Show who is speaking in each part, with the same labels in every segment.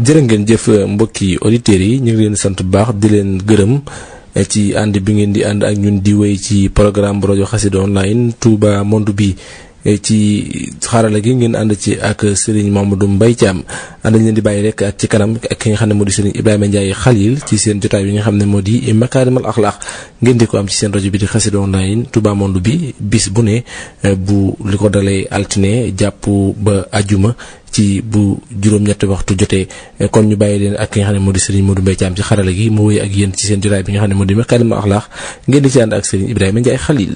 Speaker 1: jërë ngeen jëf mbokki auditeurs yi ñu ngi leen sant bu baax di leen gërëm ci ànd bi ngeen di ànd ak ñun di wéy ci programme bu rajo Xassida online Touba Monde bi ci xarala gi ngeen ànd ci ak Serigne Mamadou Mbaye Thiam ànd leen di bàyyi rek ak ci kanam ak ki nga xam ne moo di Serigne Ibrahima Ndiaye Khalil ci seen jotaay bi nga xam ne moo di Makarimal Akhlaq ngeen di ko am ci seen rajo bi di Xassida online Touba Monde bi bis bu ne bu li ko dalee altine jàpp ba ajjuma ci bu juróom-ñetti waxtu jotee kon ñu bàyyi leen ak ki nga xam ne moo di Serigne Modou Mbaye Thiam ci xarala gi mu wéy ak yéen ci seen jotaay bi nga xam ne moo di Makarimal Akhlaq ngeen di ci ànd ak Serigne Ibrahima Ndiaye Khalil.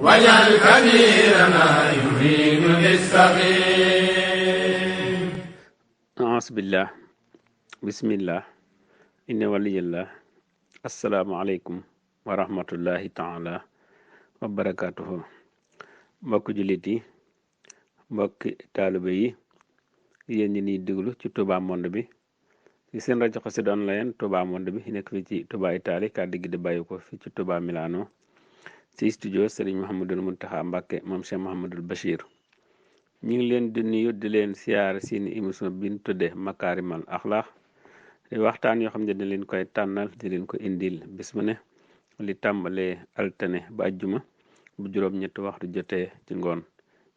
Speaker 2: واجعل كبيرنا يهين للصغير. أعوذ بالله بسم الله إن ولي الله السلام عليكم ورحمة الله تعالى وبركاته. mbokk jullit yi mbokk taalibe yi yéen ñi ñuy déglu ci Touba Monde bi ci seen rajo Xassida online Touba Monde bi nekk fii ci Touba Italie kàddu gi di bàyyi ko fii ci Touba Milano ci studio Serigne Mouhamadul Mountakha Mbacké moom Cheikh Mouhamadul Bachir. ñu ngi leen di nuyu di leen siyaar seen émission bi ñu tuddee Makarimal Akhlaq di waxtaan yoo xam ne dañ leen koy tànnal di leen ko indil bis mu ne li tàmbalee altine ba ajjuma bu juróom-ñetti waxtu jotee ci ngoon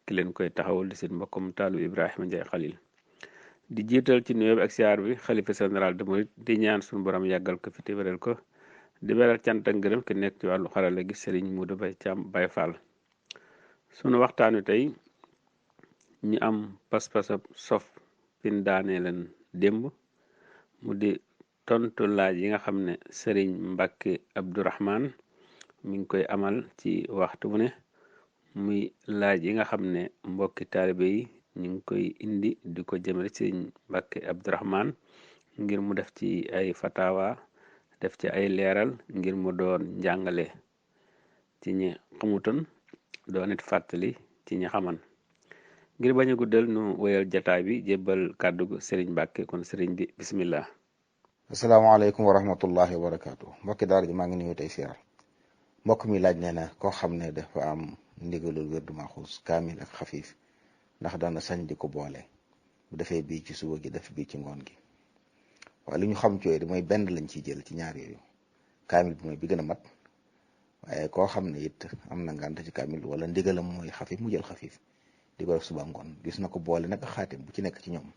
Speaker 2: ki leen koy taxawul di seen mbokkum taalu Ibrahima Ndiaye Khalil di jiital ci nuyoo bi ak siyaar bi xalifa général de Mouride di ñaan suñu borom yàggal ko fi te wéral ko di beral cant ak ngërëm ki nekk ci wàllu xarala gi Serigne Modou Mbaye Thiam Baye Fall. sunu waxtaan wi tey ñu am pas-pasab sof fin daanee leen démb mu di tontu laaj yi nga xam ne Serigne Mbacké Abdourahmane mi ngi koy amal ci waxtu bu ne muy laaj yi nga xam ne mbokki taalibe yi ñu ngi koy indi di ko jëmale Serigne Mbacké Abdourahmane ngir mu def ci ay fatawa def ci ay leeral ngir mu doon njàngale ci ñi xamutoon doon it fàttali ci ñi xaman ngir bañ a guddal nu wéyal jataay bi jébbal kàddu gu Serigne Mbacké kon Serigne bi bismillah.
Speaker 3: asalaamaaleykum wa rahmatullahi wa barakaatu mbokki daara ji maa ngi nuyu tey siyaar mbokk mi laaj nee na koo xam ne dafa am ndigalul wérdu maxuus kaamil ak xafiif ndax dana sañ di ko boole bu defee bii ci suba gi def bii ci ngoon gi. waaye li ñu xam ci yooyu mooy benn lañ ciy jël ci ñaar yooyu kaamil bi mooy bi gën a mat waaye koo xam ne it am na ngànt ci kaamil wala ndigalam mooy xafiif mu jël xafiif di ko def suba ngoon gis na ko boole nag xaatim bu ci nekk ci ñoom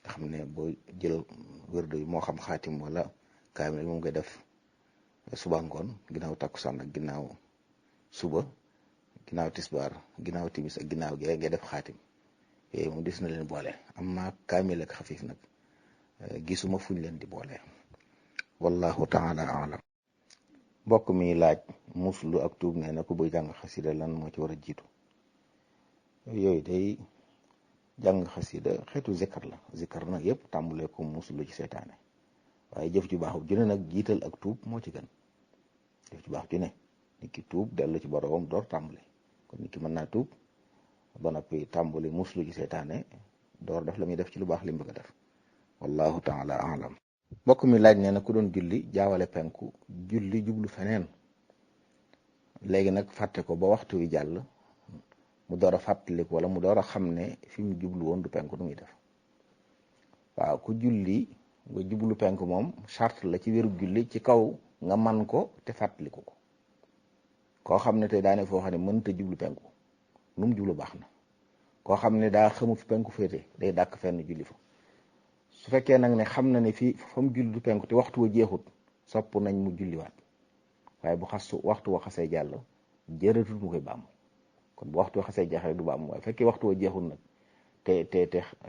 Speaker 3: nga xam ne boo jël wérdu yi moo xam xaatim wala kaamil moom ngay def suba ngoon ginnaaw takkusaan ak ginnaaw suba ginnaaw tisbaar ginnaaw timis ak ginnaaw gi ngay def xaatim yooyu moom dis na leen boole am na kaamil ak xafiif nag gisuma fuñ leen di boole wallahu taala alam. mbokk mi laaj muslu ak tuub nee na ku buy jàng xasida lan moo ci war a jiitu. yooyu day jàng xasida xeetu zikkar la zikkar nag yëpp tàmbulee ko muslu ci seytaane waaye jëf ju baax ju ne nag jiital ak tuub moo ci gën jëf ju baax ju ne nit ki tuub dellu ci boroomam door tàmbali kon nit ki mën naa tuub ba noppi tàmbali muslu ci seytaane door def la muy def ci lu baax li mu bëgg a def wallahu taala alam. mbokk mi laaj nee na ku doon julli jaawale penku julli jublu feneen léegi nag fàtte ko ba waxtu wi jàll mu door a fàttaliku wala mu door a xam ne fi mu jublu woon du penku nu muy def. waaw ku julli nga jublu penku moom charte la ci wéru julli ci kaw nga man ko te fàttaliku ko koo xam ne tey daane foo xam ne mënta jublu penku nu mu jublu baax na koo xam ne daa xamu fi penku féete day dàkk fenn julli fa. su fekkee nag ne xam na ne fii fa mu julli du penku te waxtu wa jeexut sopp nañ mu julliwaat waaye bu waxtu wa xasee jàll jërëtul mu koy baam kon bu waxtu wa xasee jeex rek du baam waaye fekkee waxtu wa jeexut nag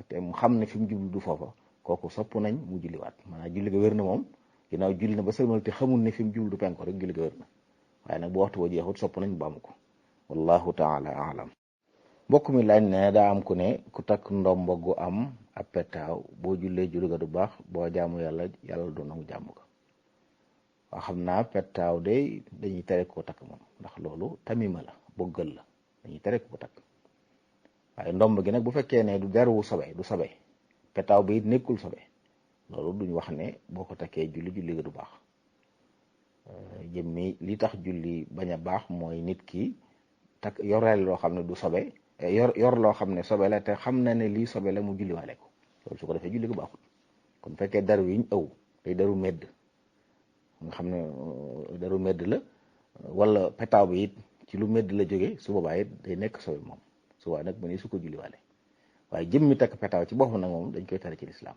Speaker 3: te mu xam ne fi mu jublu du foofa kooku sopp nañ mu julliwaat maanaam julli ga wér na moom ginnaaw julli na ba sëlmal te xamul ne fi mu jublu du penku rek julli ga wér na waaye nag bu waxtu wa jeexut sopp nañ baamu ko wallahu taala alam. mbokk mi laaj ne daa am ku ne ku takk ndombo gu am ab pettaaw boo jullee julli ga du baax boo jaamu yàlla du nangu jàmm ko waa xam naa pettaaw de dañuy tere ko takk moom ndax loolu tamima la boggal la dañuy tere ko takk waaye ndomb gi nag bu fekkee ne du deru sobe du sobe petaaw bi it nekkul sobe loolu duñ wax ne boo ko takkee julli ga du baax. jëmmi li tax julli bañ a baax mooy nit ki takk yoreel loo xam ne du sobe yor loo xam ne sobe la te xam na ne lii sobe la mu julliwaale ko loolu su ko defee julli ga baaxul. kon bu fekkee daru yi ñu ëw day daru medd nga xam ne daru medd la wala petaaw bi it ci lu medd la jógee su boobaa it day nekk sobe moom su boobaa nag mu ne su ko julliwaale waaye jëmmi takk petaaw ci boppam nag moom dañ koy tere ci lislaam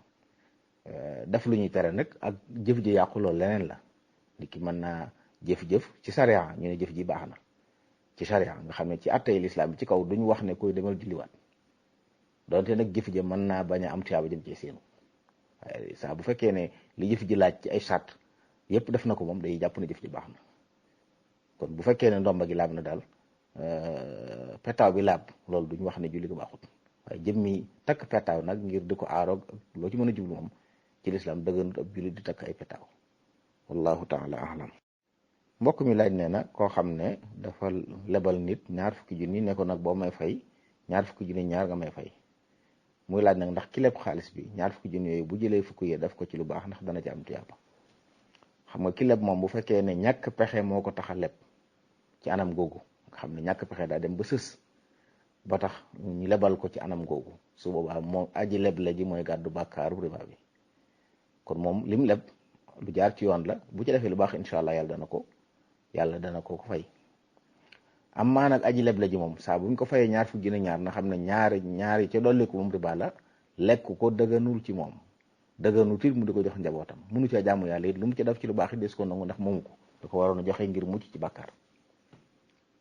Speaker 3: def lu ñuy tere nag ak jëf ji yàqu loolu leneen la. nit ki mën naa jëf-jëf ci sariya ñu ne jëf ji baax na ci sariya nga xam ne ci attey lislaam bi ci kaw duñu wax ne koy demal julliwaat donte nag jëf ji mën naa bañ a am tuyaaba jëm ci seenu waaye saa bu fekkee ne li jëf ji laaj ci ay sart yépp def na ko moom day jàpp ne jëf ji baax na kon bu fekkee ne ndomba gi laab na daal petaaw bi laab loolu duñu wax ne julli ko baaxut waaye jëmmi takk petaaw nag ngir di ko aaroog loo ci mën a jublu moom ci lislaam dëgganut ab julli di takk ay petaaw wallahu taala alam. mbokk mi laaj nee na koo xam ne dafa lebal nit 20 junni ne ko nag boo may fay 20 junni ñaar nga may fay muy laaj nag ndax ki leb xaalis bi 20 junni yooyu bu jëlee fukk yi def ko ci lu baax ndax dana ci am tuyaaba. xam nga ki leb moom bu fekkee ne ñàkk pexe moo ko tax a leb ci anam googu nga xam ne ñàkk pexe daa dem ba sës ba tax ñu lebal ko ci anam googu su boobaa moom aji leb la ji mooy gàddu bàkkaaru riba bi kon moom lim leb lu jaar ci yoon la bu ci defee lu baax incha allah yàlla dana ko fay. am maa nag aji leb la ji moom saa buñ ko fayee 20 junni ñaar na xam ne ñaari ca dolliku moom riba la lekk ko dëgganul ci moom dëgganul tit mu di ko jox njabootam munu cee jaamu yàlla it lu mu ci def ci lu baax it des ko nangu ndax moomu ko da ko waroon a joxe ngir mucc ci bàkkaar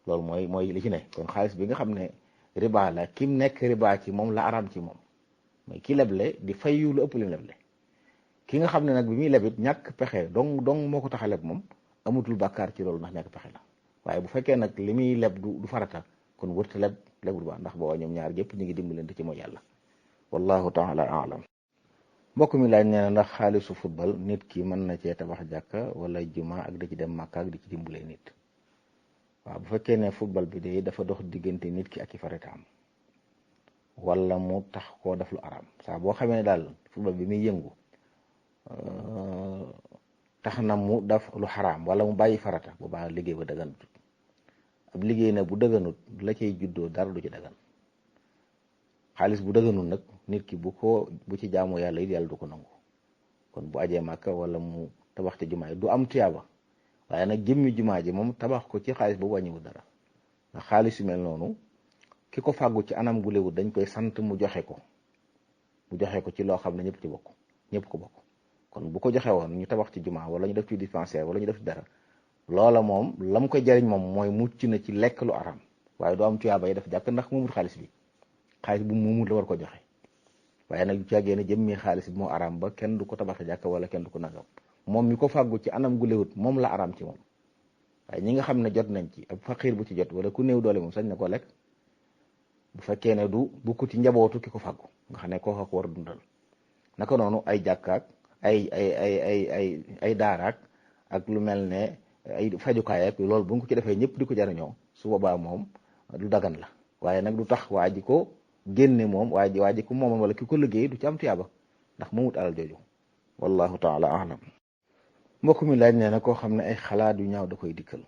Speaker 3: loolu mooy li ci ne kon xaalis bi nga xam ne riba la kim nekk riba ci moom la araam ci moom mais ki leble di fayu lu ëpp lim leble ki nga xam ne nag bi muy lebit ñàkk pexe dong moo ko tax a leb moom amutul bàkkaar ci loolu ndax ñàkk pexe la waaye bu fekkee nag li muy leb du farata kon wërta lebul ba ndax booba ñoom ñaar yëpp ñu ngi dimbalante ci mooy yàlla wallahu taala alam. mbokk mi laaj nee na ndax xaalisu football nit ki mën na cee tabax jàkka wala juma ak di ci dem màkka ak di ci dimbalee nit waaw bu fekkee ne football bi de dafa dox diggante nit ki ak i farataam wala mu tax koo def lu araam saa boo xamee ne daal football bi muy yëngu tax na mu def lu xaraam wala mu bàyyi farata bu baax liggéey ba daganut ab liggéey nag bu daganut la cay juddoo dara du ci dagan xaalis bu daganut nag nit ki bu ci jaamu yàlla it yàlla du ko nangu kon bu ajee màkka wala mu tabax ci jumaa yi du am tuyaaba waaye nag jëmmi jumaa ji moom tabax ko ci xaalis boobu wàññiwul dara ndax xaalis yu mel noonu ki ko fàggu ci anam gu léwut dañ koy sant mu joxe ko ci loo xam ne ñëpp ko bokk kon bu ko joxe woon ñu tabax ci jumaa wala ñu def ci dispensaire wala ñu def ci dara loola moom lam koy jariñ moom mooy mucc na ci lekk lu araam waaye du am tuyaaba yi def jàkk ndax moomul xaalis bu moomul la war ko joxe waaye nag du caagee ne jëmmi xaalis bi moo araam ba kenn du ko tabax jàkk wala kenn du ko nagam moom mi ko fàggu ci anam gu léwut moom la araam ci moom waaye ñi nga xam ne jot nañ ci ab faqiir bu ci jot wala ku néew doole moom sañ na ko lekk bu fekkee ne du bukku ci njabootu ki ko fàggu nga xam ne koo ko war a dundal naka noonu ay jàkkaak ay daaraak ak lu mel ne ay fajukaay ak loolu bu nga ko ci defee ñëpp di ko jariñoo su boobaa moom du dagan la waaye nag du tax waa ji ko génne moom waa ji ko moomoon wala ki ko liggéey du ci am tuyaaba ndax moomut alal jooju wallahu taala alam. mbokk mi laaj nee na koo xam ne ay xalaat yu ñaaw da koy dikkal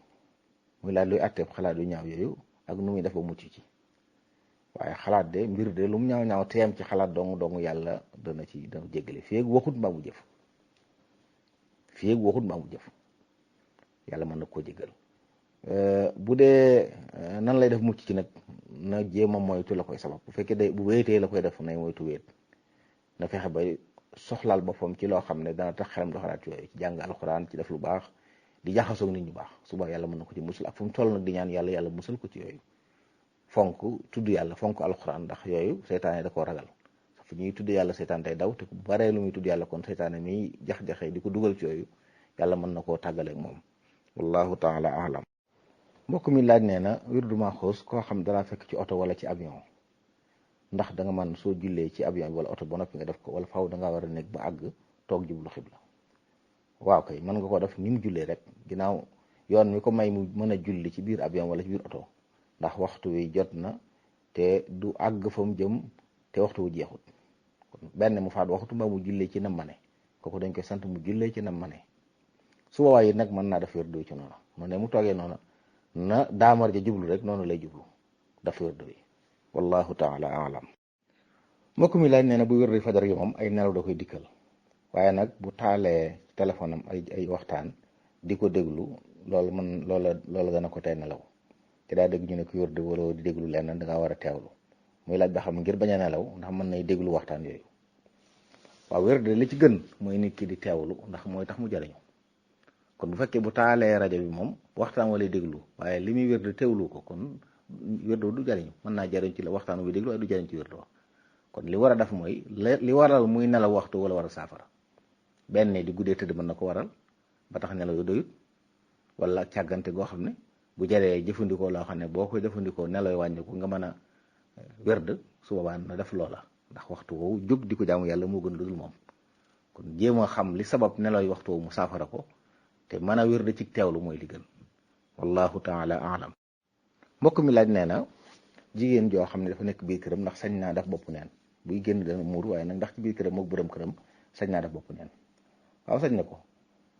Speaker 3: muy laaj luy atteeb xalaat yu ñaaw yooyu ak nu muy def ba mucc ci waaye xalaat de mbir de lu mu ñaaw teem ci xalaat dong yàlla dana jéggale fii ak waxut mbaa mu jëf yàlla mën na koo jéggal bu dee nan lay def mucc ci nag na jéem a moytu la koy sabab bu fekkee bu wéetee la koy def nay moytu wéet na fexe ba soxlaal boppam ci loo xam ne dana tax xelam do xalaat yooyu ci jàng alxuraan ci def lu baax di jaxasoog nit ñu baax suba yàlla mën na ko ci musul ak fu mu toll nag di ñaan yàlla musal ko ci yooyu fonk tudd yàlla fonk alxuraan ndax yooyu seytaane da koo ragal fu ñuy tudd yàlla seytaan day daw te bu baree lu muy tudd yàlla kon seytaane mi jax-jaxe di ko dugal ci yooyu yàlla mën na koo tàggaleeg moom wallahu taala alam. mbokk mi laaj nee na wirdu Maxuus koo xam dara fekk ci oto wala ci avion ndax da nga mën soo jullee ci avion bi wala oto ba noppi nga def ko wala faaw da ngaa war a nekk ba àgg toog jublu xibla waaw kay mën nga ko def ni mu jullee rek ginnaaw yoon mi ko may mu mën a julli ci biir avion wala ci biir oto ndax waxtu wi jot na te du àgg fa mu jëm te waxtu wu jeexut kon benn mu faat waxtu mbaa mu jullee ci nam ma ne kooku dañ koy sant mu jullee ci nam ma ne su boobaa yi nag mën naa def wérdu ci noonu noonu ne mu toogee noonu na daamar ja jublu rek noonu lay jublu daf wérdu yi wallahu taala alam mbokk mi laaj nee na bu wérdu fajar yi moom ay nelaw da koy dikkal waaye nag bu taalee téléphone am ay waxtaan di ko déglu loolu dana ko tey nelaw te daa dégg ñu ne ku wérdu wala di déglu lenn da ngaa war a teewlu muy laaj ba xam ngir bañ a nelaw ndax mën nay déglu waxtaan yooyu waaw wérdu li ci gën mooy nit ki di teewlu ndax mooy tax mu jariñu kon bu fekkee bu taalee rajo bi moom waxtaan wala déglu waaye li muy wérdu teewlu ko kon wérdu du jariñu mën naa jariñ ci la waxtaan wi déglu waaye du jariñ ci wérdu kon li war a def mooy li waral muy nelaw waxtu wala war a saafara benn di guddee tëdd mën na ko waral ba tax nelaw yu doyut wala càggante goo xam ne bu jaree jëfandikoo loo xam ne boo koy jëfandikoo nelaw wàññiku nga mën a wérd su boobaa na def loola ndax waxtu woowu jóg di ko jaamu yàlla moo gën lu dul moom kon jéem a xam li sabab nelaw yi waxtu woowu mu saafara ko te mën a wérd ci teewlu mooy li gën wallahu taala alam mbokk mi laaj nee na jigéen joo xam ne dafa nekk biir këram ndax sañ naa def bopp neen buy génn dana muur waaye nag ndax ci biir këram mook borom këram sañ naa def bopp neen waaw sañ na ko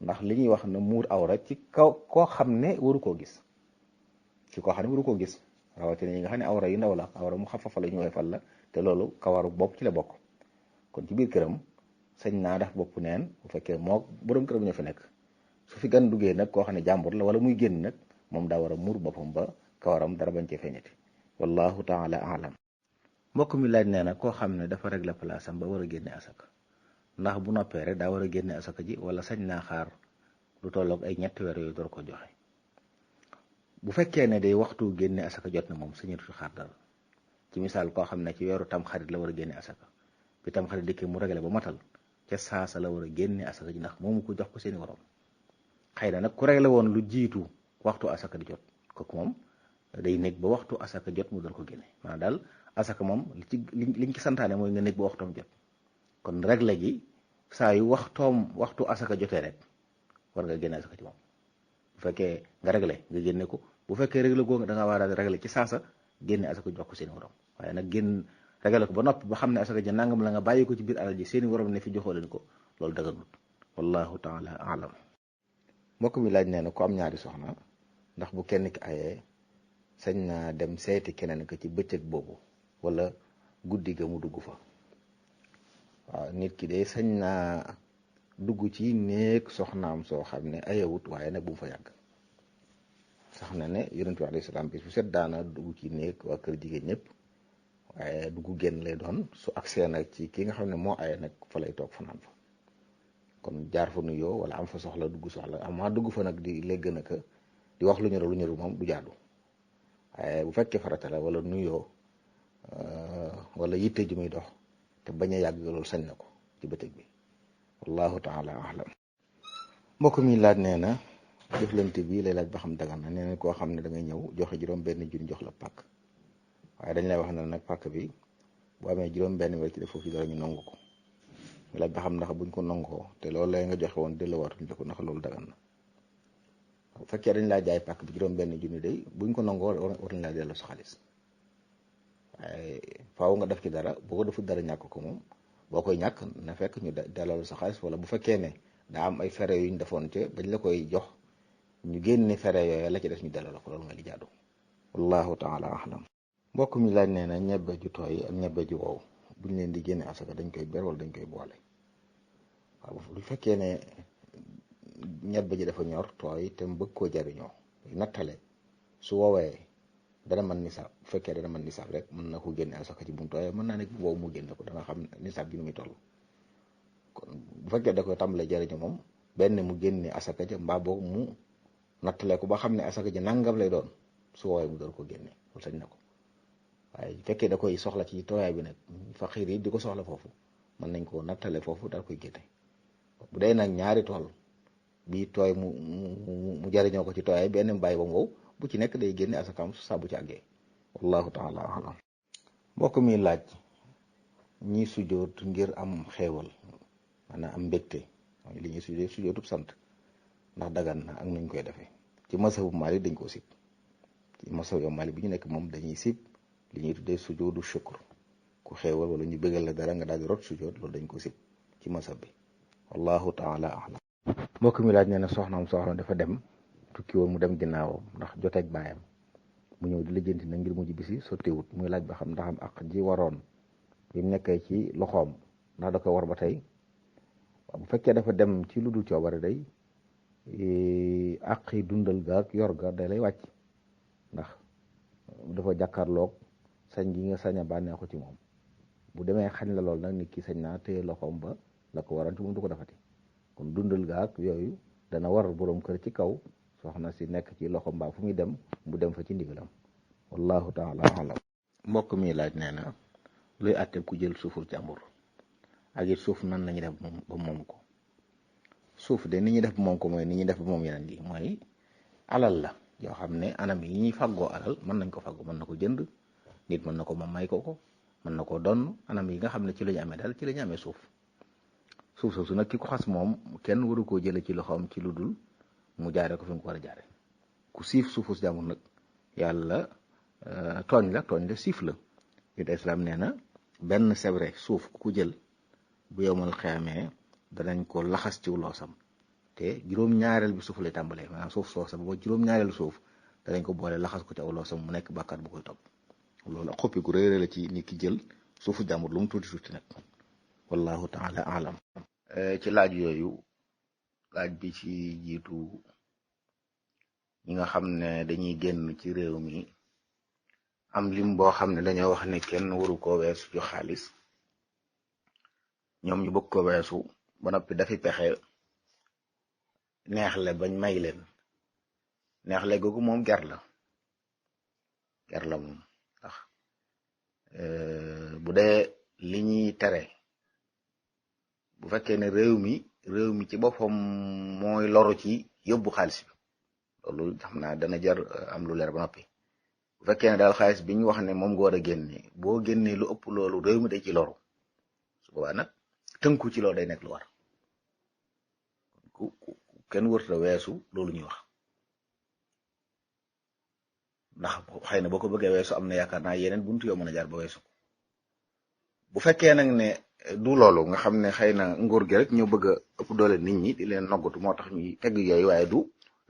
Speaker 3: ndax li ñuy wax na muur awra ci kaw koo xam ne waru koo gis ci koo xam ne waru koo gis rawatina ñi nga xam ne awra yu ndaw la awra mu xafafa la ñu woy fal la te loolu kawaru bopp ci la bokk kon ci biir këram sañ naa def bopp neen bu fekkee moo borom këram ñoo fi nekk su fi gan duggee nag koo xam ne jàmbur la wala muy génn nag moom daa war a muur boppam ba kawaram dara bañ cee feeñati wallahu taala alam mbokk mi laaj nee na koo xam ne dafa régler place am ba war a génne asaka ndax bu noppee rek daa war a génne asaka ji wala sañ naa xaar lu tolloog ay ñetti weer yooyu door ko joxe bu fekkee ne day waxtu génne asaka jot na moom sañatu fi xaar dara ci misaal koo xam ne ci weeru tamxarit la war a génne asaka bi tamxarit dikkee mu régler ba matal ca saasa la war a génne asaka ji ndax moomu ko jox ko seeni waroom xëy na nag ku régler woon lu jiitu waxtu asaka di jot kooku moom day nekk ba waxtu asaka jot mu door ko génne maanaam daal asaka moom liñ ci santaane mooy nga nekk ba waxtoom jot kon regle gi saa yu waxtu asaka jotee rek war nga génne asaka ci moom bu fekkee nga regle nga génne ko bu fekkee regle goo da nga war a regle ci saasa génne asaka jox ko seeni waroom waaye nag regle ko ba noppi ba xam ne asaka ji nangam la nga bàyyi ko ci biir alal ji seeni waroom ne fi joxoo leen ko loolu daganut wallahu taala alam mbokk mi laaj nee na ko am ñaari soxna ndax bu kenn ki ayee sañ naa dem seeti keneen ko ci bëccëg boobu wala guddi ga mu dugg fa waaw nit ki de sañ naa dugg ci néeg soxnaam soo xam ne ayewut waaye nag bu mu fa yàgg sax na ne yonent bi alayhi salaam bis bu set daana dugg ci néeg waa kër jigéen ñëpp waaye dugg génn lay doon su agsee nag ci ki nga xam ne moo aye nag fa lay toog fanaan fa kon jaar fa nuyoo wala am fa soxla dugg soxla amaa dugg fa nag di légg na que di wax lu ñëru moom du jaadu waaye bu fekkee farata la wala nuyoo wala yitte ji muy dox te bañ a yàgg loolu sañ na ko ci bëccëg bi wallahu taala alam mbokk mi laaj nee na jëflante bi lay laaj ba xam dagan na nee na koo xam ne da ngay ñëw joxe juróom-benn junni jox la pàkk waaye dañ lay wax ne nag pàkk bi bu amee juróom-benn weer ci def foofu dara ñu nangu ko mu laaj ba xam ndax buñ ko nangoo te loolu lay nga joxe woon delluwaatuñ ko ndax loolu dagan na bu fekkee dañ laa jaay pàkk bi juróom-benn junni day buñ ko nangoo war nañ laa delloo sa xaalis waaye faaw nga def ci dara boo ko deful dara ñàkk ko moom boo koy ñàkk na fekk ñu delloo sa xaalis wala bu fekkee ne daa am ay fere yuñ defoon ca bañ la koy jox ñu génne fere yooyu la ci def ñu delloo la ko loolu nga li jaadu wallahu taala alam mbokk mi laaj nee na ñebbe ju tooy ak ñebbe ju wow buñ leen di génne asaka dañ koy ber wala dañ koy boole waaw bu fekkee ne ñebbe ji dafa ñor tooy te mu bëgg koo jariñoo nattale su woowee dana mën nisaab bu fekkee dana mën nisaab rek mën na ko génne asaka ci bu mu tooyee mën naa nekk bu wow mu génne ko dana xam nisaab gi nu muy toll kon bu fekkee da koy tàmbalee jariñoo moom benn mu génne asaka ja mbaa boog mu nattale ko ba xam ne asaka ja nangam lay doon su woowee mu door ko génne loolu sañ na ko waaye bu fekkee da koy soxla ci tooyaay bi nag faqiir yi di ko soxla foofu mën nañ ko nattale foofu daal koy génne bu dee nag ñaari tool bii tooy mu jariñoo ko ci tooyaay benn bàyyi ba mu wow bu ci nekk day génne asakaam su saa bu ci àggee wallahu taala alam mbokk mi laaj ñi sujjoot ngir am xeewal maanaam am mbégte li ñuy sujjootub sant ndax dagan na ak nuñ koy defee ci masabu Maalik dañ koo sib ci masabu Maalik bi ñu nekk moom dañuy sib li ñuy tuddee sujudu shukr ku xéewal wala ñu bëggal la dara nga daal di rot sujud loolu dañ ko sib ci masab bi wallahu taala alam. mbokk mi laaj nee na soxnaam dafa dem tukki woon mu dem ginnaawam ndax joteeg baayam mu ñëw di lijjanti na ngir mujj bisi sottiwut muy laaj ba xam ndaxam ak ji waroon bi mu nekkee ci loxoom ndax da ko war ba tey bu fekkee dafa dem ci lu dul coobare day àqi dundal gaak yor ga day lay wàcc ndax dafa jàkkaarloog sañ gi nga sañ a bànneexu ci moom bu demee xañ la lool nag nit ki sañ naa téye loxoom ba la ko waroon ci moom du ko defati kon dundal gaak yooyu dana war boroom kër ci kaw soxna si nekk ci loxo mbaa fu muy dem mu dem fa ci ndigalam wallahu taala alam. mbokk mi laaj nee na luy àtte ku jël suuful jàmbur ak it suuf nan lañuy def ba moom ko. suuf de ni ñuy def ba moom ko mooy ni ñuy def ba moom yeneen yi mooy alal la yoo xam ne anam yi ñuy fàggoo alal mën nañ ko fàggu mën na ko jënd nit mën na ko moom may ko mën na koo donn anam yi nga xam ne ci la ñu amee daal ci la ñu amee suuf soosu nag ki ko xas moom kenn waru koo jële ci loxoom ci lu dul mu jaare ko fi mu ko war a jaare ku siif suufu si jàmbur nag yàlla tooñ la siif la yit islam nee na benn sebre suuf ku ko jël bu yowmal xeamee danañ ko laxas ci loosam te juróom-ñaareel bi suuf lay tàmbalee maanaam suuf soosa ba juróom-ñaareel suuf danañ ko boole laxas ko ci aw loosam mu nekk bàkkaar bu koy topp loolu ak xoppi gu réere la ci nit ki jël suufu jàmbur lu mu tuuti tuuti nag wallahu taala alam. ci laaj yooyu laaj bi ci jiitu ñi nga xam ne dañuy génn ci réew mi am lim boo xam ne dañoo wax ne kenn waru koo weesu ci xaalis ñoom ñu bëgg ko weesu ba noppi dafi pexe neexle bañ may leen neexle googu moom ger la moom ndax bu dee li ñuy tere bu fekkee ne réew mi ci boppam mooy loru ci yóbbu xaalis bi loolu xam naa dana jar am lu leer ba noppi bu fekkee ne daal xaalis bi ñu wax ne moom nga war a génne boo génnee lu ëpp loolu réew mi day ci loru su boobaa nag tënku ci loolu day nekk lu war kenn wërta weesu loolu ñuy wax ndax xëy na boo ko bëggee weesu am na yaakaar naa yeneen buntu yoo mën a jaar ba weesu bu fekkee nag ne du loolu nga xam ne xëy na nguur gi rek ñoo bëgg a ëpp doole nit ñi di leen noggatu moo tax ñuy tegg yooyu waaye du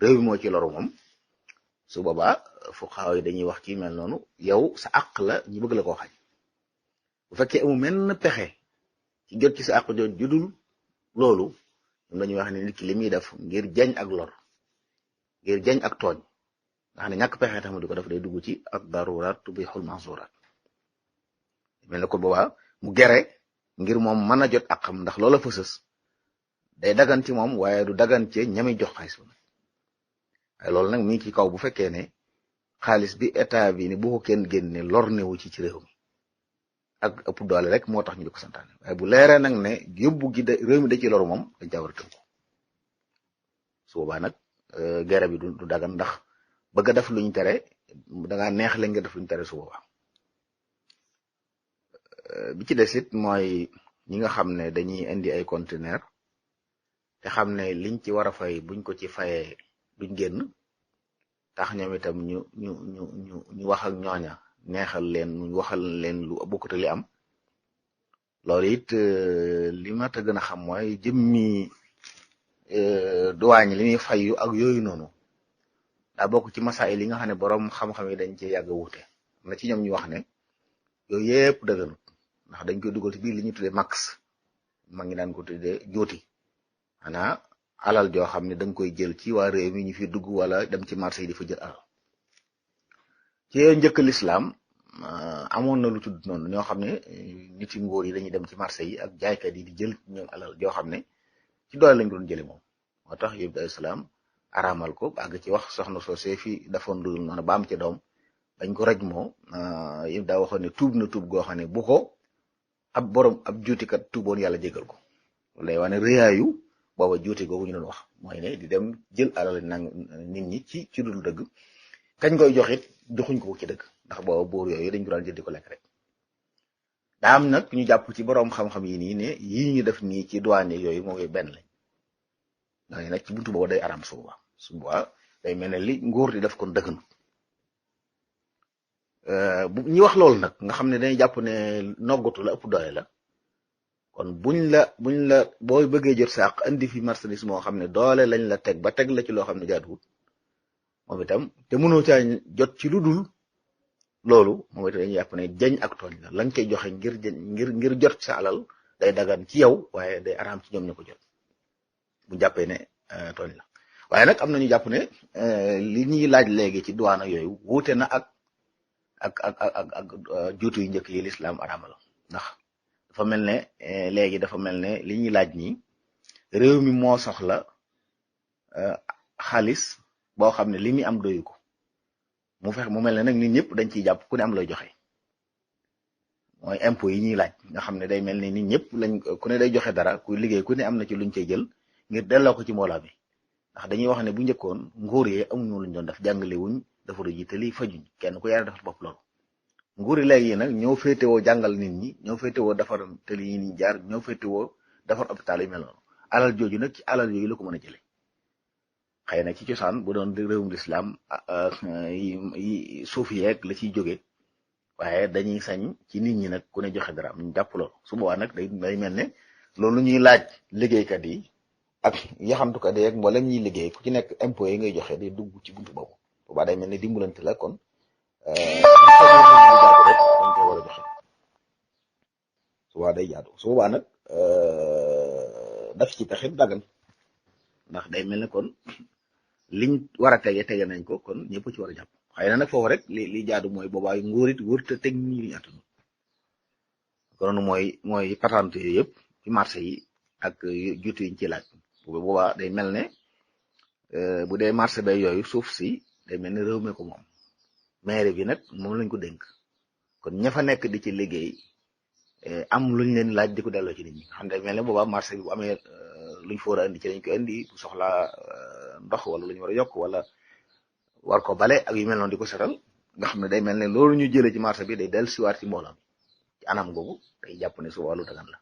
Speaker 3: réew mi moo ci loru moom su boobaa fuqahaa yi dañuy wax ci mel noonu yow sa àq la ñu bëgg la koo xañ bu fekkee amu menn pexe ci jot ci sa àq jot judul loolu ñoom dañuy wax ne nit ki li muy def ngir jañ ak lor ngir jañ ak tooñ nga xam ne ñàkk pexe tax mu di ko def day dugg ci ak daruraat tubihul mahzuraat mel ne ko boobaa mu gere ngir moom mën a jot ak xam ndax loola fësës day dagan ci moom waaye du dagan ci ñami jox xaalis ba waaye loolu nag mi ngi ci kaw bu fekkee ne xaalis bi état bi ni bu ko kenn génne lor newu ci réew mi ak ëpp doole rek moo tax ñu di ko santaane waaye bu leeree nag ne yóbbu gi réew mi da ci loru moom dañ caa war a tënku su boobaa nag gere bi du dagan ndax bëgg a def luñ tere dangaa neex la nga def luñ tere su boobaa bi ci des it mooy ñi nga xam ne dañuy indi ay conteneur te xam ne liñ ci war a fay buñ ko ci fayee duñ génn tax ñoom itam ñu wax ak ñooña neexal leen ñu waxal leen lu bokkute li am loolu it li ma ta gën a xam mooy jëmmi duwaañ li muy fayu ak yooyu noonu daa bokk ci masaay li nga xam ne borom xam-xam yi dañ cee yàgg a wuute na ci ñoom ñu wax ne yooyu yëpp dëgganut ndax dañ koy dugal ci biir li ñuy tuddee max ma ngi daan ko tuddee jooti xanaa alal joo xam ne danga koy jël ci waa réew mi ñu fi dugg wala dem ci marché yi di fa jël alal ci njëkk lislaam amoon na lu tudd noonu ñoo xam ne nit yi ngóor yi dañuy dem ci marché yi ak jaaykat yi di jël ñoom alal joo xam ne ci doole lañ ko doon jële moom moo tax yóbbu day islam araamal ko àgg ci wax soxna soosee fi defoon lu noonu ba am ci doom dañ ko raj moo yëpp daa waxoon ne tuub na tuub goo xam ne bu ko ab borom ab juutikat tuuboon yàlla jégal ko lay wane rëyaayu booba juuti googu ñu doon wax mooy ne di dem jël alal nang nit ñi ci dul dëgg kañ koy joxit joxuñ ko ci dëgg ndax booba buur yooyu dañ ko daan jël di ko lekk rek daa am nag ñu jàpp ci borom xam-xam yi nii ne yii ñu def nii ci douane yooyu moo koy benn lañ nga nag ci buntu booba day aram su boobaa day mel ne li nguur di def kon dëgg na bu ñi wax loolu nag nga xam ne dañuy jàpp ne noggatu la ëpp doole la kon buñ la boo bëggee jot sa àq indi fi marchandise moo xam ne doole lañ la teg ba teg la ci loo xam ne jaaduwut moom itam te mënoo caa jot ci lu dul loolu moom itam dañuy jàpp ne jañ ak tooñ la lañ koy joxe ngir jot sa alal day dagan ci yow waaye day araam ci ñoom ñu ko jot bu jàppee ne tooñ la waaye nag am na ñu jàpp ne li ñuy laaj léegi ci douane yooyu wuute na ak juutu yu njëkk yi lislaam araamal ndax dafa mel ne léegi dafa mel ne li ñuy laaj nii réew mi moo soxla xaalis boo xam ne li muy am doyu ko mu mel ne nag nit ñëpp dañ ciy jàpp ku ne am lay joxe mooy impôt yi ñuy laaj nga xam ne day mel ne nit ñëpp ku ne day joxe dara kuy liggéey ku ne am na ci luñ cey jël ngir delloo ko ci mbooloo bi ndax dañuy wax ne bu njëkkoon nguur yi amuñu luñ doon def jàngale wuñ defaru ji te lii fajuñ kenn ku yàlla defar bopp loolu nguur yi léegi nag ñoo féetewoo jàngal nit ñi ñoo féetewoo defar tëli yi ni jaar ñoo féetewoo defar hôpital yi mel noonu alal jooju nag ci alal yooyu la ko mën a jële xëy na ci cosaan bu doon réewum lislaam yi suuf yeeg la ciy jóge waaye dañuy sañ ci nit ñi nag ku ne joxe dara ñu jàpp loolu su boobaa nag day mel ne loolu ñuy laaj liggéeykat yi ak yaxantukat yi ak mboolem ñuy liggéey ku ci nekk impôt yi ngay joxe day dugg ci buntu boobu boobaa day mel ne dimbalante la kon dañ ko war a joxe su boobaa day jaadu su boobaa nag daf ci pexe dagan ndax day mel ne kon liñ war a tege nañ ko kon ñëpp ci war a jàpp xëy na nag foofu rek li jaadu mooy boobaa nguur it wërta teg ñi liñu attanu kon mooy patente yooyu yëpp ci marché yi ak juutu yiñ ci laaj boobaa day mel ne bu dee marché bay yooyu suuf si day mel ne réew mi ko moom maire bi nag moom lañ ko dénk kon ña fa nekk di ci liggéey am luñ leen laaj di ko delloo ci nit ñi xam ne day mel ne boobaa marché bi bu amee luñ fa war a indi ci lañ ko indi bu soxlaa ndox wala lu ñu war a yokk wala war ko bale ak yu mel noonu di ko setal nga xam ne day mel ne loolu ñu jëlee ci marché bi day dellu siwaat ci mbooloo ci anam googu day jàpp ne su wàllu dagan la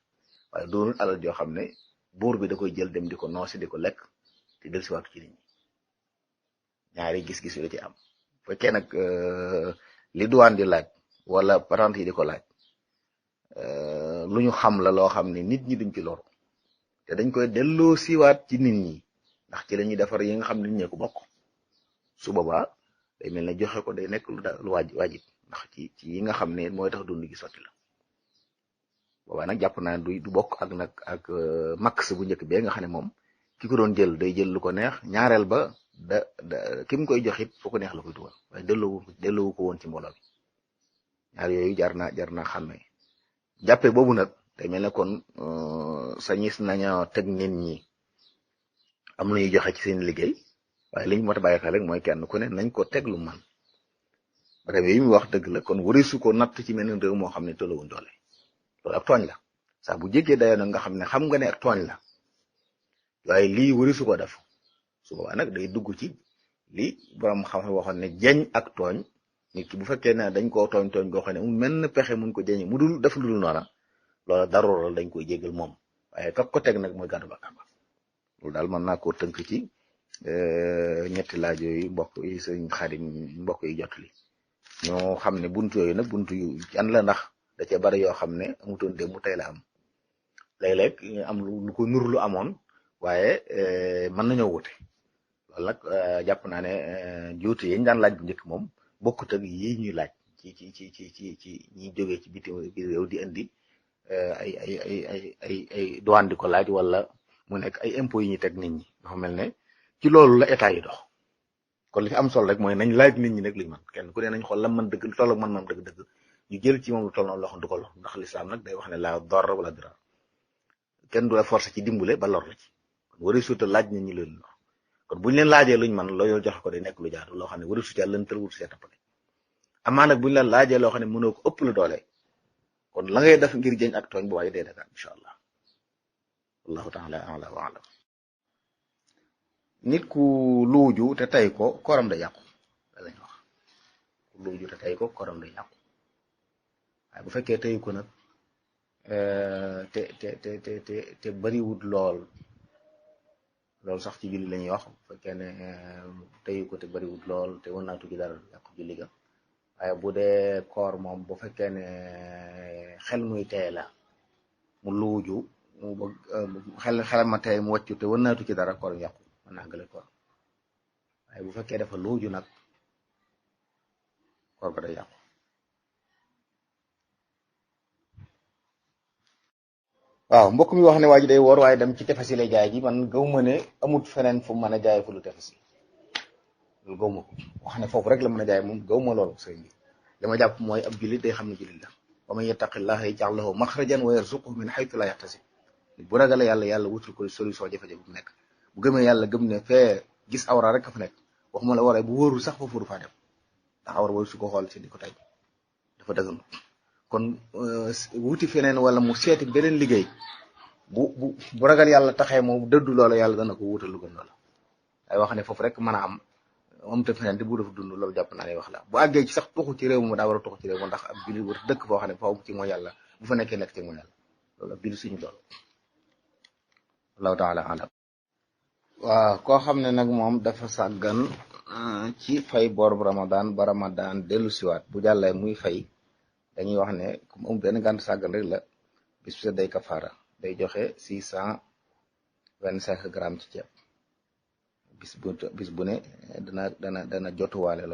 Speaker 3: waaye doonul alal joo xam ne buur bi da koy jël dem di ko noosi di ko lekk te dellu siwaat ci nit ñi ñaari gis-gis yu la ci am fekkee nag li douane di laaj wala patente yi di ko laaj lu ñu xam la loo xam ne nit ñi duñ ci loru te dañ koy delloo siwaat ci nit ñi ndax ci la ñuy defar yi nga xam ne nit ñee ko bokk su boobaa day mel ne joxe ko day nekk lu waajib ndax ci yi nga xam ne mooy tax dund gi sotti la boobaa nag jàpp naa du bokk ak nag ak max bu njëkk bee nga xam ne moom ki ko doon jël day jël lu ko neex ñaareel ba ki mu koy jox it fu ko neex la koy dugal waaye delloowu ko woon ci mbooloo bi ñaar yooyu jar na xàmmee jàppe boobu nag day mel ne kon sañis nañoo teg nit ñi am na ñuy joxe ci seen liggéey waaye li ñu mot a bàyyi xel rek mooy kenn ku ne nañ ko teg lu man réew yi mu wax dëgg la kon warisu ko natt ci meneen réew moo xam ne tolluwuñ doole loolu ak tooñ la sax bu jéggee dayoo nag nga xam ne xam nga ne ak tooñ la waaye lii warisu ko def su boobaa nag day dugg ci li borom xam-xam waxoon ne jeñ ak tooñ nit ki bu fekkee ne dañ koo tooñ goo xam ne mu mel ne pexe mun ko jeñ mu dul def lu dul noona loola darool dañ koy jéggal moom waaye kak ko teg nag mooy gàddu bàkkaar ba loolu daal mën naa koo tënk ci ñetti laaj yooyu mbokk yi sëñ Xaadim mbokk yi jot li ñoo xam ne buntu yooyu nag buntu yu yan la ndax da cee bari yoo xam ne amutoon démb mu tey la am léeg-léeg am lu ko nur lu amoon waaye mën nañoo wute loolu nag jàpp naa ne juutu yi ñu daan laaj bu njëkk moom bokkut ak yi ñuy laaj ci ñi jógee ci biti réew di indi ay douane di ko laaj wala mu nekk ay impôts yi ñuy teg nit ñi dafa mel ne ci loolu la état yi dox kon li fi am solo rek mooy nañ laaj nit ñi nag liñ man kenn ku ne nañ xool lan man dëgg lu toll ak man dëgg-dëgg ñu jël ci moom lu toll noonu loo xam du ko lor ndax lislaam nag day wax ne la dor wala dara kenn du la forcé ci dimbule ba lor la ci kon wari suuta laaj nit ñi leen lor kon buñu leen laajee luñ man loolu joxe ko day nekk lu jaadu loo xam ne wari suuta lëntal wut see tappale amaa nag buñu la laajee loo xam ne mënoo ko ëpp la doole kon la ngay def ngir jëñ ak tooñ bu waaye dee dagaan incha allah wallahu taala ala wa alam nit ku luuju te tey ko koram da yàqu da lañ wax ku luuju te tey ko koram da yàqu waaye bu fekkee teyu ko nag te bariwut lool sax ci julli la ñuy wax bu fekkee ne teyu ko te bariwut lool te wën naa tuji dara yàqu julli ga waaye bu dee koor moom bu fekkee ne xel muy tey la mu luuju mu bëgg xel ma tey mu wàccu te wënnaatu ci dara koor yàqu mën naa gële koor waaye bu fekkee dafa luuju nag koor ba day yàqu. waaw mbokk mi wax ne waa ji day woor waaye dem ci tefes yi lay jaay ji man gaw ma ne amut feneen fu mën a jaay fu lu tefes yi loolu gaw ma ko wax ne foofu rek la mën a jaay moom gaw ma loolu sëriñ bi li ma jàpp mooy ab jullit day xam ne jullit la wa man yattaqillaha yaj'al lahu maxrajan wa yarzuqhu min haythu la yahtasib bu ragale yàlla yàlla wutul ko solution jafe-jafe bu nekk bu gëmee yàlla gëm ne fee gis awra rek a fa nekk waxuma la waree bu wóorul sax foofu du faa dem ndax awra wala su ko xool ci di ko tay dafa dëgganut kon wuti feneen wala mu seeti beneen liggéey bu ragal yàlla taxee mu dëddu loola yàlla dana ko wutal lu gën loola ay wax ne foofu rek mën a am te feneen te bu dafa dund loolu jàpp naa ne wax la bu àggee ci sax tuxu ci réew mi daa war a tuxu ci réew mi ndax ab jullit war dëkk foo xam ne faaw ci mooy yàlla bu fa nekkee nekk ci mooy yàlla loolu ab jullit suñu tool wallahu taala alam. waaw koo xam ne nag moom dafa sàggan ci fay bor bu ramadan ba ramadan dellu siwaat bu jàllee muy fay dañuy wax ne comme amul benn gànt sàggan rek la bis bu set day kafaara day joxe 625 grammes ci ceeb bis bu ne dana jotuwaale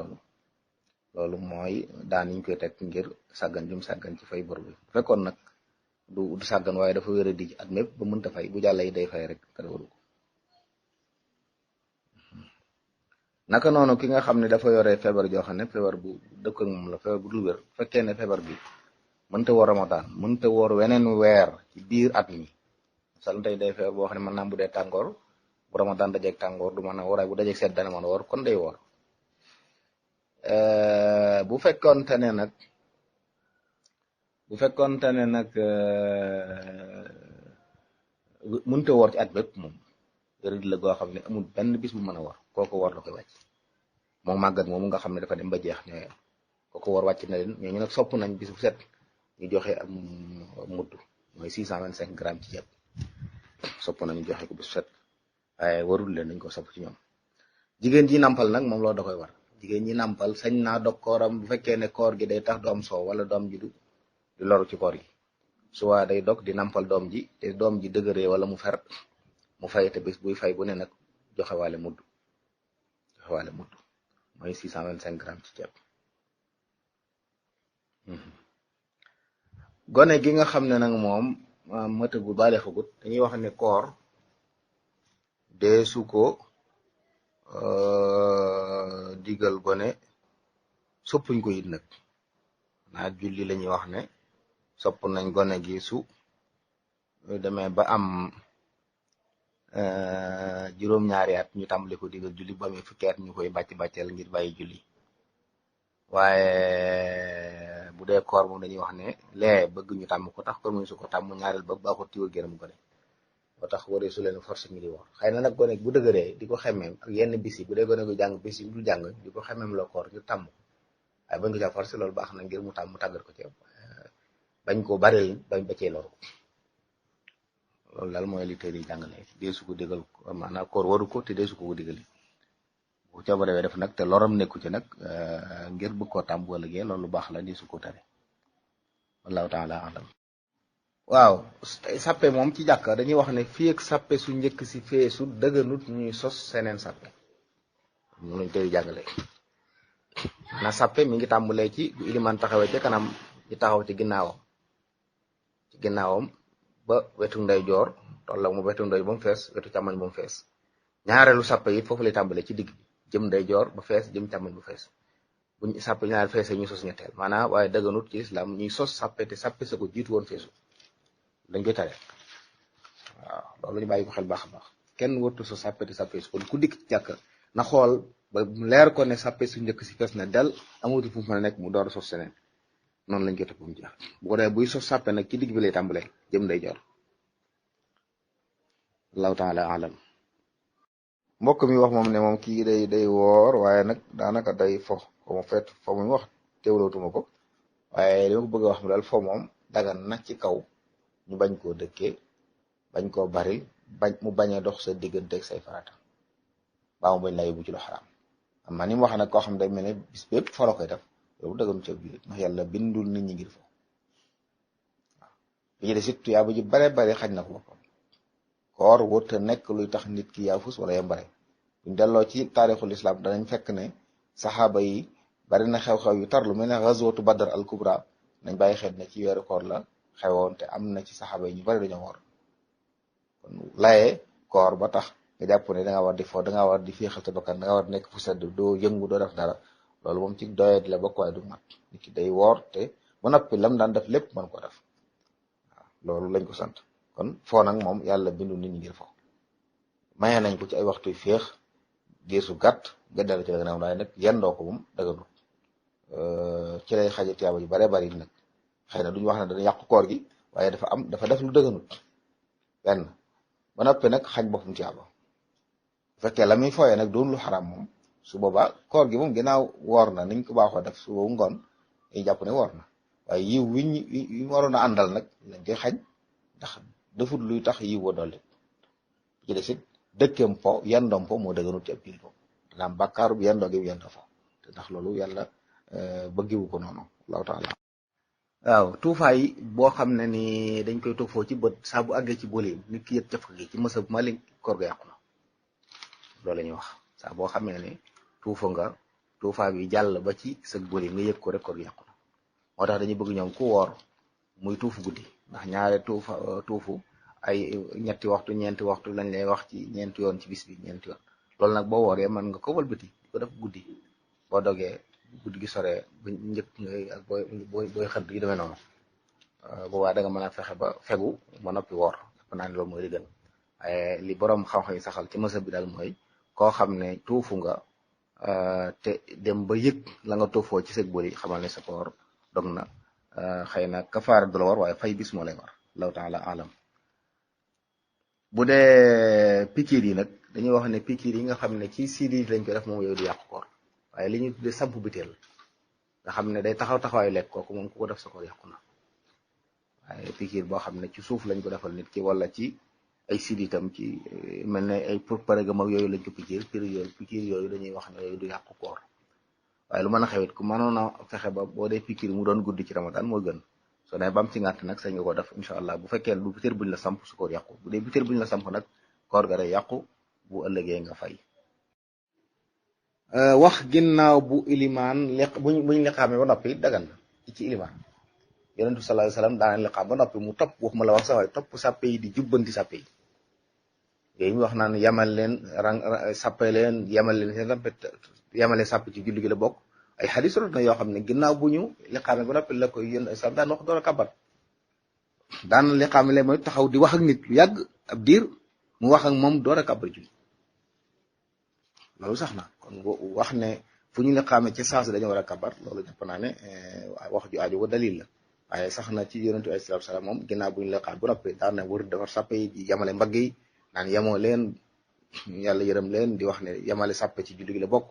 Speaker 3: loolu mooy daan yiñ koy teg ngir sàggan jum sàggan ci fay bor bi bu fekkoon nag du sàggan waaye dafa wér a di at mépp ba mënta fay bu jàllee day fay rek te waru ko. naka noonu ki nga xam ne dafa yore feebar joo xam ne feebar bu dëkk ak moom la feebar bu dul wér bu fekkee ne feebar bi mënta woor ramadan mënta woor weneen weer ci biir at mi sal tey day feebar boo xam ne mën naa bu dee tàngoor bu ramadan dajeeg tàngoor du mën a woor waaye bu dajeeg sedd dana mën a woor kon day woor bu fekkoonte ne nag mënta woor ci at bépp moom wér la goo xam ne amul benn bis bu mën a woor kooku woor la koy wàcc moom màggat moomu nga xam ne dafa dem ba jeex ñooy kooku woor wàcc na leen ñooñu nag sopp nañ bis bu set ñu joxe am mudd mooy 625 grammes ci ceeb sopp nañu joxe ko bis bu set waaye warul leen dañ ko sopp ci ñoom. jigéen ji nàmpal nag moom loolu da koy war jigéen ñi nàmpal sañ naa dog kooram bu fekkee ne koor gi day tax du am soow wala doom ji du loru ci koor gi suwaa day dog di nàmpal doom ji te doom ji dëgëree wala mu fer mu fay te bis buy fay bu ne nag joxe waale mudd mooy 625 grammes ci ceeb. gone gi nga xam ne nag moom matagul baale xagut dañuy wax ne koor deesu ko digal gone soppuñ ko it nag naa julli la ñuy wax ne sopp nañ gone gi su demee ba am juróom-ñaari at ñu tàmbali ko digal julli ba amee fukki at ñu koy bàccal ngir bàyyi julli waaye bu dee koor moom dañuy wax ne lee bëgg ñu tàmm ko tax kon mu su ko tàmm ñaareel ba baaxut tiwa génn gone moo tax waree su leen force ñu di woor xëy na nag gone bu dëgëree di ko xemmeem ak yenn bis yi bu dee gone gu jàng bis yi du jàng di ko xemmeem la koor ngir tàmm waaye bañ ko ca force loolu baax na ngir mu tàmm tàggat ko ci bañ ko baril bañ ba cee loru loolu daal mooy li tey di jàngale deesu ko digal maanaam koor waru ko te deesu ko digal bu coobaree def nag te loram nekku ci nag ngir bëgg koo tàmm wala gee loolu baax la deesu ko tere wallahu taala alam. waaw sàppe moom ci jàkka dañuy wax ne fii ak sàppe su njëkk si feesu dëgganut ñuy sos seneen sàppe moom lañ tey di jàngale na sàppe mi ngi tàmbalee ci bu iliman taxawee ca kanam ci taxaw ci ginnaawam ba wetu ndeyjoor tolla mu wetu ndey ba mu fees wetu càmmoñ ba mu fees ñaareelu sàppe it foofu lay tàmbalee ci digg jëm ndeyjoor ba fees jëm càmmoñ ba fees buñ sàppe ñaareel feesee ñu sos ñetteel maanaam waaye dëgganut ci islam ñuy sos sàppe te sàppe sa ko jiitu woon feesu dañ koy tare waaw loolu ñu bàyyi ko xel baax a baax kenn wërtu sos sàppe te sàppe su kon ku dikk ci jàkk na xool ba leer ko ne sàppe su njëkk si fees na del amatu fu mu mën a nekk mu door a sos seneen noonu lañ koy topp mu jeex bu ko dee buy sos sàppe nag ci digg bi lay tàmbalee jëm ndeyjoor allahu taala alam. mbokk mi wax moom ne moom kii day woor waaye nag daanaka day fo mu fet fo mu wax teewlootuma ko waaye li ma ko bëgg a wax mu daal fo moom dagan na ci kaw ñu bañ koo dëkkee bañ koo bari mu bañ a dox sa diggante ak say farata baa mu bañ la yóbbu ci lu xaraam am na ni mu wax nag koo xam day mel ne bis bépp fo la koy def loolu dëgganu ci ab jullit ndax yàlla bindul nit ñi ngir fo bi ñu des it tuyaaba ji bare bare xañ na ko boppam koor wërta nekk luy tax nit ki yaafus wala yambare buñ delloo ci taarixul islam danañ fekk ne saxaaba yi bari na xew-xew yu tar lu mel ne ghazwatu badr al kubra nañ bàyyi xel ne ci weeru koor la xewoon te am na ci saxaaba yi ñu bari dañoo woor kon layee koor ba tax nga jàpp ne da nga war di fo da nga war di féexal te bakkan da nga war di nekk fu sedd doo yëngu doo def dara loolu moom ci doyet la bokk waaye du mat nit ki day woor te ba noppi lam daan def lépp mën ko def waaw loolu lañ ko sant kon foo nag moom yàlla bindu nit ñi ngir fo maye nañ ko ci ay waxtu féex diir su gàtt nga dellu ci la gën a am waaye nag yendoo ko moom daganut ci lay xaje tiyaaba ju bare bari nag xëy na duñu wax ne dana yàqu koor gi waaye dafa def lu dëgganut benn ba noppi nag xañ boppam tiyaaba bu fekkee la muy fooyee nag doon lu xaraam moom su boobaa koor gi moom ginnaaw woor na niñ ko baaxoo def su boobu ngoon dañuy jàpp ne woor na waaye yiw wi waroon a àndal nag lañ koy xañ ndax defut luy tax yiw wa dolli ci des it dëkkeem po yendoom po moo dëgganut ci ab jullit moom dana am bàkkaaru bi yendoo gi yendoo fo te ndax loolu yàlla bëggiwu ko noonu allahu taala waaw tuufaay boo xam ne ni dañ koy tuufoo ci bët saa bu àggee ci boole nit ki yëg caf gi ci mësab Malik koor ga yàqu na loolu la ñuy wax saa boo xamee ne tuufa nga tuufaa bi jàll ba ci sëg boole nga yëg ko rek koor ga yàqu na moo tax dañuy bëgg ñoom ku woor muy tuufu guddi ndax ñaare tuufu ay ñetti waxtu ñeenti waxtu lañ lay wax ci ñeenti yoon ci bis bi ñeenti yoon loolu nag boo wooree mën nga ko wëlbati di ko def guddi boo dogee guddi gi soree ba njëkk ngay ak booy xëdd yu demee noonu boobaa da nga mën a fexe ba fegu ba noppi woor jàpp naa ne loolu mooy li gën waaye li borom xam-xam yi saxal ci mësa bi daal mooy koo xam ne tuufu nga te dem ba yëg la nga tuufoo ci sëg bëri xamal ne sa koor dog na xëy na kafaara du la war waaye fay bis moo lay war allahu taala alam bu dee pikiir yi nag dañuy wax ne pikiir yi nga xam ne ci siidi lañ koy def moom yooyu du yàqu koor waaye li ñuy tuddee samp biteel nga xam ne day taxawaayu lekk kooku moom ku ko def sa koor yàqu na waaye pikiir boo xam ne ci suuf lañ ko defal nit ki wala ci ay siditam ci mel ne ay përëgam ak yooyu lañ ko pikiir yooyu dañuy wax ne yooyu du yàqu koor waaye lu mën a xewit ku mënoon a fexe ba boo dee pikiir mu doon guddi ci ramadan moo gën soo ne bam ci ngàtt nag sañ nga ko def incha allah bu fekkee du biteel buñ la samp su koor yàqu bu dee biteel buñ la samp nag koor ga day yàqu bu ëllëgee nga fay wax ginnaaw bu ilimaan buñ liqaamee ba noppi dagan na ci ilimaan yonent bi sallallahu alayhi wasallam daana liqaam ba noppi mu topp waxuma la wax sax waaye topp sàppe yi di jubbanti sàppe yi yooyu mu wax naan yamal leen sàppe leen yamale sàpp ci julli gi la bokk ay xadis rot na yoo xam ne ginnaaw bu ñu liqaamee ba noppi la koy yón islam daan wax door a kabar daan liqaame leen mooy taxaw di wax ak nit lu yàgg ab diir mu wax ak moom door a kabar julli loolu sax na kon wax ne fu ñu liqaame ci saas dañu war a kabar loolu jàpp naa ne wax ju aajo ko dalil la waaye sax na ci yonentu alayhi salaatu salaam moom ginnaaw bu ñu liqaam bu noppi daan na wër defar sàppe yi di yamale mbagg yi naan yemoo leen yàlla yërëm leen di wax ne yamale sàppe ci julli gi la bokk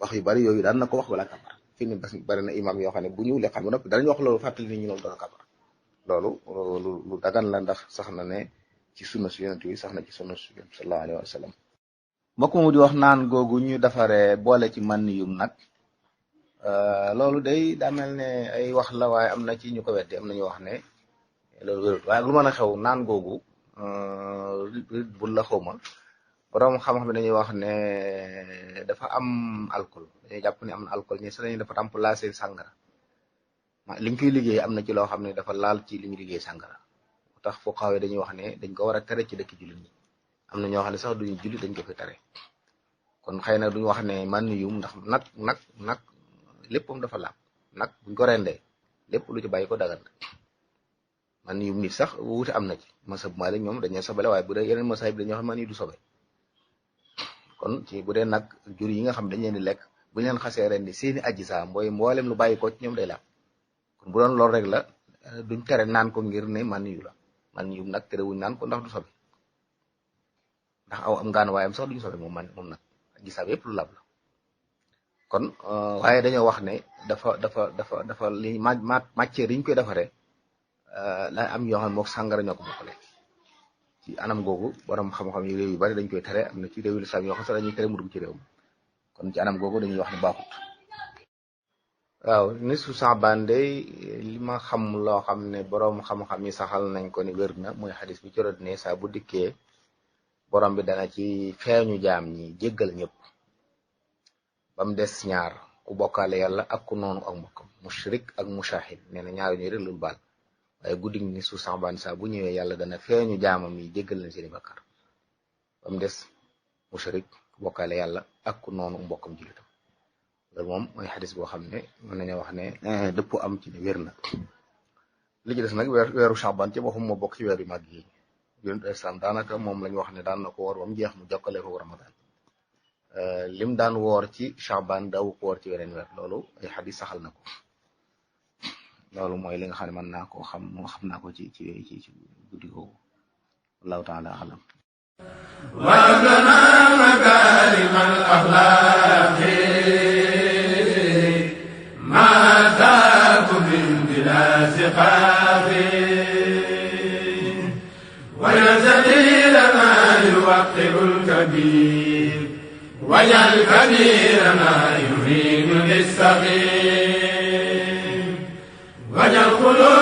Speaker 3: wax yu bari yooyu daan na ko wax wala kabar fi ni bari na imam yoo xam ne bu ñu liqaam bu noppi danañu wax loolu fàttali nit ñi loolu doon kabar loolu lu dagan la ndax sax na ne ci sunna su yonent yi sax na ci sunna su sallallahu alayhi wa sallam mbokk mu di wax naan googu ñu defaree boole ci man yum nag loolu day daa mel ne ay wax la waaye am na ci ñu ko weddi am na ñu wax ne loolu wérut waaye lu mën a xew naan googu bul la xawma borom xam-xam dañuy wax ne dafa am alcool dañuy jàpp ne am na alcool ñi sa dañuy dafa remplacer sàngara liñ koy liggéey am na ci loo xam ne dafa laal ci li ñu liggéey sàngara moo tax foo xawee dañuy wax ne dañ ko war a tere ci dëkk jullit ñi am na ñoo xam ne sax duñu julli dañ ko fi tere kon xëy na duñu wax ne man yum ndax nag léppam dafa laab nag buñ ko rendee lépp lu ci bàyyi ko dagan man yum nit sax wuute am na ci masab Maalik ñoom dañuy sobale waaye bu dee yeneen masahib dañoo xam man yu du sobe kon ci bu dee nag jur yi nga xam dañ leen di lekk buñ leen xasee rendi seeni aji saa mooy mboolem lu bàyyi ko ci ñoom day laab kon bu doon loolu rek la duñ tere naan ko ngir ne man yu la man yum nag tere wuñ naan ko ndax du sobe ndax aw am ngaan waayam sax duñu sobe moom nag aji saa yëpp lu laab la kon waaye dañoo wax ne dafa li matière yi ñu koy defaree la am yoo xam ne mook sàngara ñoo ko bokkale ci anam googu borom xam-xam yi réew yu bari dañ koy tere am na ci réew yu lislaam yoo xam sax dañuy tere mu dugg ci réew mi kon ci anam googu dañuy wax ne baaxut waaw nisfu Saabaan day li ma xam loo xam ne boroom xam-xam yi saxal nañ ko ni wér na mooy xadis bi ci rot ne saa bu dikkee borom bi dana ci feeñu jaam ñi jéggal ñëpp ba mu des ñaar ku bokkaale yàlla ak ku noonu ak mbokkam mushrik ak mushahid nee na ñaar ñuy rek lul baal waaye guddi nisfu Saabaan saa bu ñëwee yàlla dana feeñu jaamam yi jéggal leen seeni bakkar ba mu des mushrik ku bokkaale yàlla ak ku noonu mbokkam jullitam loolu moom mooy xadis boo xam ne mën nañoo wax ne dëpp am ci ne wér na li ci des nag weeru Saabaan ci boppam moo bokk ci weer yu mag yi yonent islam daanaka moom lañu wax ne daan na ko woor ba mu jeex mu jokkale ko Ramadan lim daan woor ci Saabaan daawu ko woor ci weneen weer loolu ay xadis saxal na ko loolu mooy li nga xam ne mën naa koo xam naa ko ci guddi googu wallahu taala alam
Speaker 4: وابلنا مكارم الأخلاق ما ذاك من بلا سقاق ويزدي لنا يوقر الكبير واجعل كبيرنا يهين للصغير واجعل قلوب